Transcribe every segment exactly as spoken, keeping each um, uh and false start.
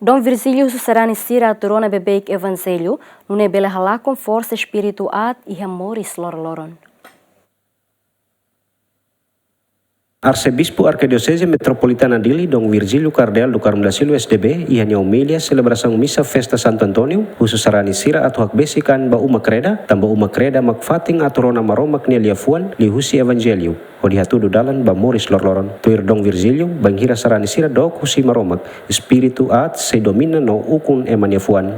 Dom Virgílio husu sarani sira atu rona beibeik Evanjellu, nune'e bele halakon forsa espíritu aat iha moris loroloron. Arsebispu Arkidioseze Metropolitana Dili, Dom Virgílio Kardeál do Carmo da Silva, S D B, iha nia omilia selebrasaun misa festa Santo António, husu sarani sira atu hakbesik an ba uma kreda, tanba uma kreda mak fatin atu rona Maromak nia liafuan liuhusi Evanjellu, hodi hatudu dalan ba moris loroloron. Tuir Dom Virgílio, bainhira sarani sira dook husi Maromak, espíritu aat sei domina no ukun ema nia fuan.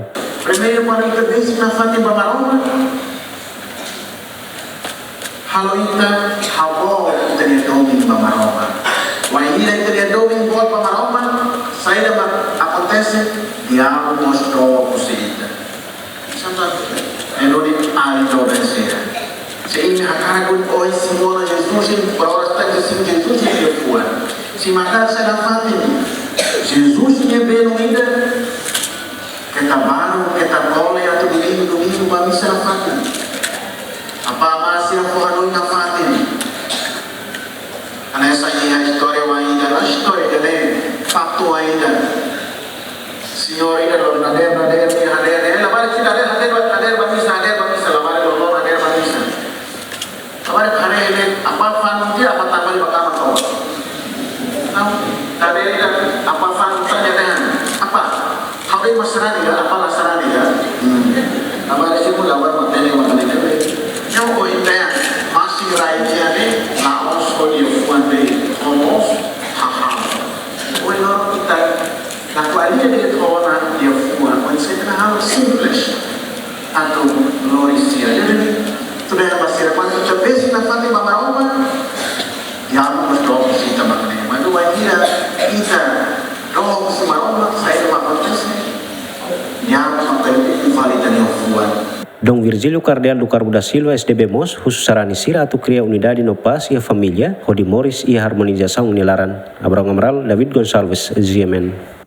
Primeiru, kuandu ita besik nafatin ba Maromak, halo ita haboot ita-nia domin ba Maromak. Wainhira ita-nia domin boot ba Maromak, saida mak akontese? Diabu mós dook husi ita. Santa, nia lori alin doben sira. Se imi hakarak ohin simu ona Jesus, imi para oras tan Jesus, Jesus nia liafuan. Se imi hakarak sai nafatin Jesus nia belun ida, keta baruk, keta kole atu domingu, domingu bá misa nafatin. Apá amá sira fó hanoin nafatin. Hanesan iha istória oan ida, la istória ida, ne'e faktu oan ida. Señór ida lori dadeer, dadeer, dadeer, dadeer, labarik sira dadeer, dadeer, dadeer bá misa, dadeer bá misa, labarik loroloron dadeer bá misa. Labarik haree de'it, apá fanu tiha, apá tama iha kama to'o. Entaun, dadeer ida, apá fanu tanya dehan, apá, ha'u de'it mak sarani ka, apá la sarani ka? Hmm. Labarik simu, labarik matenek, matenek de'it. Entaun, ohin ita-nia, masi rai tiha de'it, la'ós ho liafuan de'it, ho mós hahán. Ohin loron ita, la ko'alia de'it ho ona liafuan, ohin ita halo simples. Atu lori sira. Jadi, tuda ya ba sira, kuandu ita besik nafatin ba Maromak, diabu mós dook husi ita mak ne'e. Mas bainhira ita dook husi Maromak, saida mak akontese? Diabu mak atu ukun fali ita-nia fuan. Dom Virgílio Kardeál do Carmo da Silva, S D B mós, husu sarani sira atu kria unidade no pás iha família, hodi moris iha harmonizasaun nia laran. Abrão Amaral, David Gonçalves, G M N.